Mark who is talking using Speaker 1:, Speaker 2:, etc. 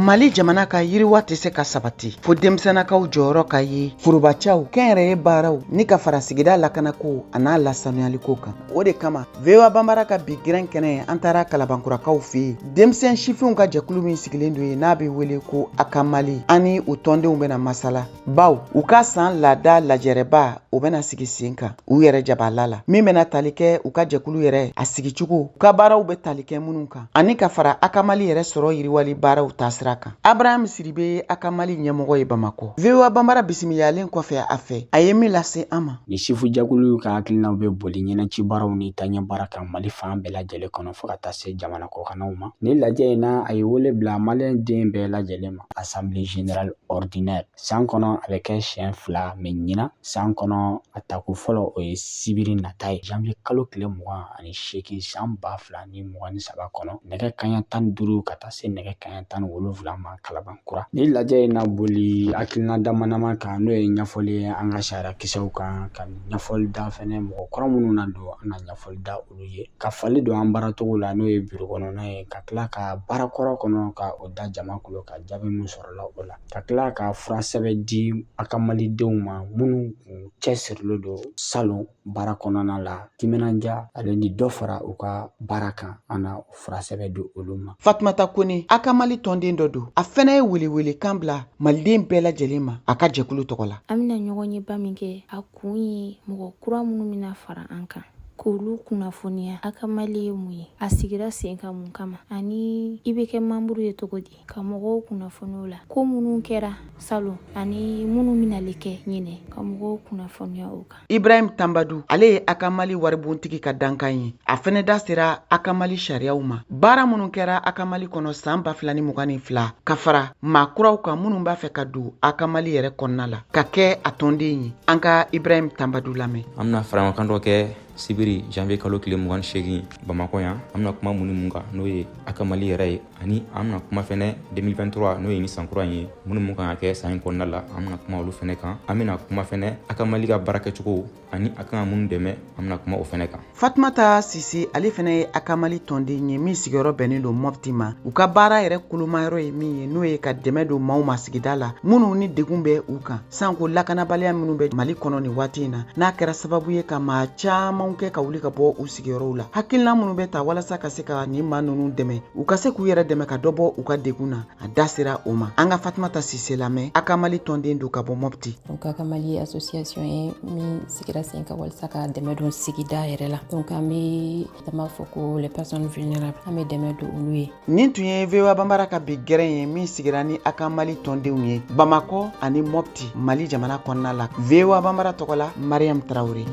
Speaker 1: Mali jamana ka yiriwa tɛ se ka sabati fo denmisɛnnakaw jɔyɔrɔ ka ye forobacaw, kɛnyɛrɛye baaraw ni ka fara sigida lakanako a n'a lasanuyaliko kan. O de kama, VOA Banbara ka bi gɛrɛn kɛnɛ, an taara Kalabankurakaw fɛ yen, denmisɛn sifinw ka jɛkulu min sigilen don yen, n'a bɛ wele ko Akamali. An ni u tɔndenw bɛna masala, baw u ka san laada lajɛrɛba, o bɛna sigi sen kan u yɛrɛ jabala la, min bɛna tali kɛ u ka jɛkulu yɛrɛ a sigicogo, u ka baaraw bɛ tali kɛ minnu kan, ani ka fara Akamali yɛrɛ sɔrɔ yiriwali baaraw taasira kan. Abraham Sidibe ye Akamali ɲɛmɔgɔ ye Bamakɔ. VOA Banbara bisimilalen kɔfɛ a fɛ, a ye min lase an ma.
Speaker 2: Ni sifu jɛkulu ka hakilinaw bɛ boli ɲɛnɛci baaraw ni taɲɛ baara kan Mali fan bɛɛ lajɛlen kɔnɔ, fo ka taa se jamana kɔkannaw ma. Ni lajɛ in na, a ye wele bila maliyɛn den bɛɛ lajɛlen ma. Assemblée générale ordinaire, san kɔnɔ a bɛ kɛ siɲɛ 2, mais ɲinan san kɔnɔ, a tako fɔlɔ, o ye sibiri nata ye, janvier kalo tile 28 san 2023 kɔnɔ, nɛgɛ kaɲa 15 ka taa se nɛgɛ kaɲa 17 ma Kalabankura. Ni lajɛ in na boli hakilina damadama kan, n'o ye ɲɛfɔli ye an ka sariya kisɛw kan, ka ɲɛfɔli da fɛnɛ mɔgɔ kura minnu na don, an na ɲɛfɔli da olu ye, ka fali don an baaracogo la, n'o ye biro kɔnɔna ye, ka tila ka baara kɔrɔ kɔnɔ ka o da jama kulo ka jaabi min sɔrɔla o la, ka tila ka fura sɛbɛn di a ka malidenw ma minnu kun cɛsirilen don salon baara kɔnɔna la, timinandiya ale ni dɔ fara u ka baara kan, an na fura sɛbɛn di olu ma.
Speaker 1: Fatumata Kone, Akamali tɔnden dɔ don. A fɛnɛ ye welewelekan bila maliden bɛɛ lajɛlen ma a ka jɛkulu tɔgɔ la.
Speaker 3: An bɛna ɲɔgɔnyeba min kɛ, a kun ye mɔgɔ kura minnu bɛna fara an kan, k'olu kunnafoniya Akamali ye mun ye, a sigira sen kan mun kama, ani i bɛ kɛ membre ye cogo di, ka mɔgɔw kunnafoni o la, ko minnu kɛra salon ani minnu bɛnale kɛ ɲinɛ, ka mɔgɔw kunnafoniya o kan.
Speaker 1: Ibrahim Tambadu, ale ye Akamali waribontigi ka dankan ye. A fɛnɛ da sera Akamali sariyaw ma, baara minnu kɛra Akamali kɔnɔ san 2022, ka fara maa kuraw kan minnu b'a fɛ ka don Akamali yɛrɛ kɔnɔna la ka kɛ a tɔnden ye. An ka Ibrahim Tambadu lamɛn.
Speaker 4: An bɛna faraɲɔgɔnkan dɔ kɛ sibiri, janvier kalo tile 28, Bamakɔ yan. An bɛna kuma mun ni mun kan, n'o ye Akamali yɛrɛ ye, ani an bɛna kuma fɛnɛ 2023, n'o ye ni san kura in ye, minnu mun kan ka kɛ san in kɔnɔna la, an bɛna kuma olu fɛnɛ kan. An bɛna kuma fɛnɛ Akamali ka baara kɛcogo ani a kan ka minnu dɛmɛ, an bɛna kuma o fɛnɛ kan.
Speaker 1: Fatumata Sise, ale fɛnɛ ye Akamali tɔnden ye min sigiyɔrɔ bɛnnen don Mɔpti ma. U ka baara yɛrɛ kolomayɔrɔ ye min ye, n'o ye ka dɛmɛ don maaw ma sigida la minnu ni degun bɛ u kan, sanko lakanabaliya minnu bɛ Mali kɔnɔ nin waati in na, n'a kɛra sababu ye ka maa caman kɛ ka wuli ka bɔ u sigiyɔrɔw la. Hakilina minnu bɛ ta walasa ka se ka nin maa ninnu dɛmɛ, u ka se k'u yɛrɛ dɛmɛ ka dɔ bɔ u ka degun na, a da sera o ma. An ka Fatumata Sise lamɛn, Akamali tɔnden don ka bɔ Mɔpti.
Speaker 5: Donc Akamali ye association ye min sigira sen kan walasa ka dɛmɛ don sigida yɛrɛ la. Donc an bɛ, an b'a fɔ ko les personnes vulnérables, an bɛ dɛmɛ don olu ye.
Speaker 1: Nin tun ye VOA Banbara ka bi gɛrɛn ye min sigira ni Akamali tɔndenw ye Bamakɔ ani Mɔpti, Mali jamana kɔnɔna la. VOA Banbara tɔgɔ la, Mariam Tarawele.